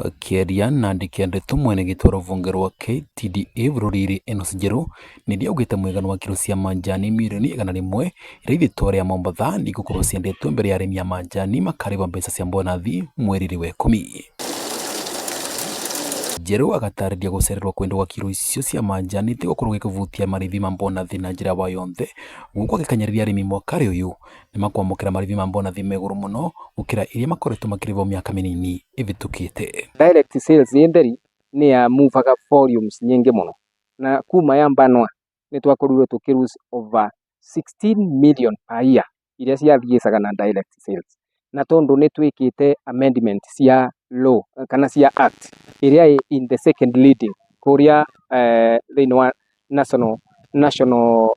Akĩaria na andĩki a ndeto mwene gĩtĩ wa rũhonge rwa KTDA bũrũri-inĩ Enos Njerũ nĩrĩo augĩte mũigana wa kiro cia manjani mirioni 100 iria ithitwo rĩa Mombatha nĩ igũkorwo ciendetwo mbere ya arĩmi a manjani makarĩhwo mbeca cia bonathi mweri-inĩ wa 10. Njerũ agatarĩria gũcererwo kwendwo gwa kiro icio cia manjani ti gũkorwo gĩkĩhutia marĩhi ma bonathi na njĩra wa yonthe, gũkũ agĩkanyĩrĩria arĩmi mwaka ũyũ nĩ makwamũkĩra marĩhi ma bonathi me igũrũ mũno gũkĩra iria makoretwo makĩrĩhwo mĩaka mĩnini ĩhĩtũkĩte. Direct sales ĩ theri nĩ ya movaga volumes nyingĩ mũno, na kuma ya banwa nĩ twakorirwo tũkĩ lose over 16 million per year iria ciathiĩcaga na direct sales. Na tondũ nĩ twĩkĩte amendment cia law kana cia act ĩrĩa ĩ in the second reading kũrĩa thĩinĩ wa national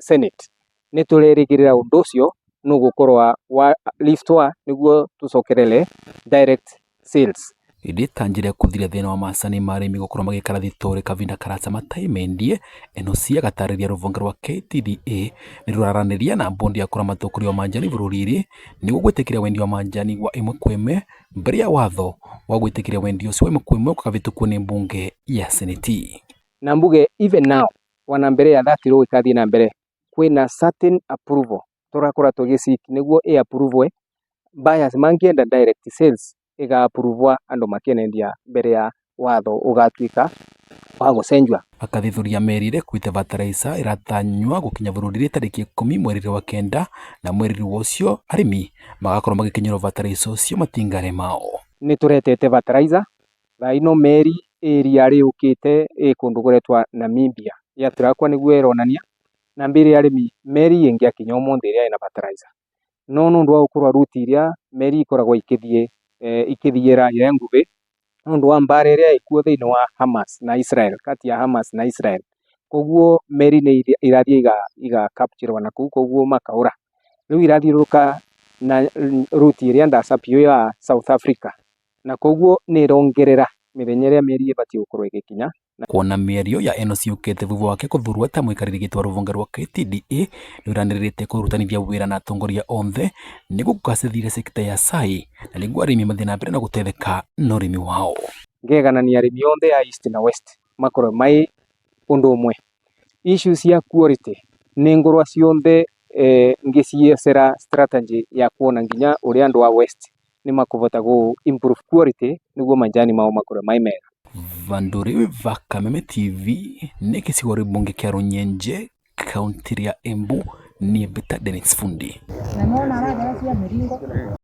senate, nĩ tũrerĩgĩrĩra ũndũ ũcio nĩ ũgũkorwo wa liftwa nĩguo tũcokerere direct sales. Ĩndĩ ta njĩra ya kũthiria thĩna wa macani ma arĩmi gũkorwo magĩikara thitoo kahinda karaya matemendie, NOC agatarĩria rũhonge rwa KTDA nĩ rũraranĩria na bondi ya kũramata ũkũria wa manjani bũrũri-inĩ nĩguo gwĩtĩkĩria wendia wa manjani wa ĩmwe kwa ĩmwe mbere ya watho wa gwĩtĩkĩria wendia ũcio wa ĩmwe kwa ĩmwe ũkahĩtũkwo nĩ mbunge ya seneti. Na mbuge even now ona mbere ya that law ĩkathiĩ na mbere, kwĩna certain approval tũrakora tũgĩ seek nĩguo ĩ approve buyers mangĩenda direct sales ĩga approve andũ makĩendia mbere ya watho ũgatuĩka wa gũcenjia. Akathithũria meri ĩrĩa fertilizer ĩratanywa gũkinya bũrũri tarĩki 10 mweri wa 9, na mweri ũcio arĩmi magakorwo magĩkinyĩrwo fertilizer ũcio matinga-inĩ mao. Nĩ tũretete fertilizer thaa ino, meri ĩrĩa rĩũkĩte ĩ kũndũ kũretwa Namibia ya Trakwa nĩguo ĩronania, na mbere arĩmi meri ĩngĩakinya ũmũthĩ ĩrĩa ĩna fertilizer, no nĩ ũndũ wa gũkorwo route iria meri ikoragwo ikĩthiĩ ikĩthiĩra ĩrĩa nguhĩ, nĩ ũndũ wa mbara ĩrĩa ĩkuo thĩinĩ wa Hamas na Israel, kati ya Hamas na Israel, koguo meri nĩ irathiĩ iga capture na kũu, koguo makaũra. Rĩu irathiũrũrũka na route ĩrĩa ndaca biũ ya South Africa, na koguo nĩ ĩrongerera mĩthenya ĩrĩa meri ĩbatiĩ gũkorwo ĩgĩkinya. Kuona mĩario ya Enos yũkĩte thutha wake gũthurwo ta mũikarĩri gĩtĩ wa rũhonge rwa KTDA, nĩũranĩrĩrĩte kũrutanithia wĩra na atongoria othe nĩguo kũgacĩrithia sekta ya cai na nĩguo arĩmi mathiĩ na mbere na gũteithĩka na ũrĩmi wao. Ngeganania arĩmi othe a East na West makorwo mai ũndũ ũmwe. Issue cia quality nĩ ngorwa cionthe ngĩciecera strategy ya kuona nginya ũrĩa andũ a West nĩ makũhota gũ improve quality nĩguo majani mao makorwo mai mega. Vandũrĩ va Kameme TV nĩ gĩcigo rĩbunge kĩa Runyenje, kaũntĩ ya Embu, niĩ Peter Dennis Fundi. Na nona aragera cia mĩringo.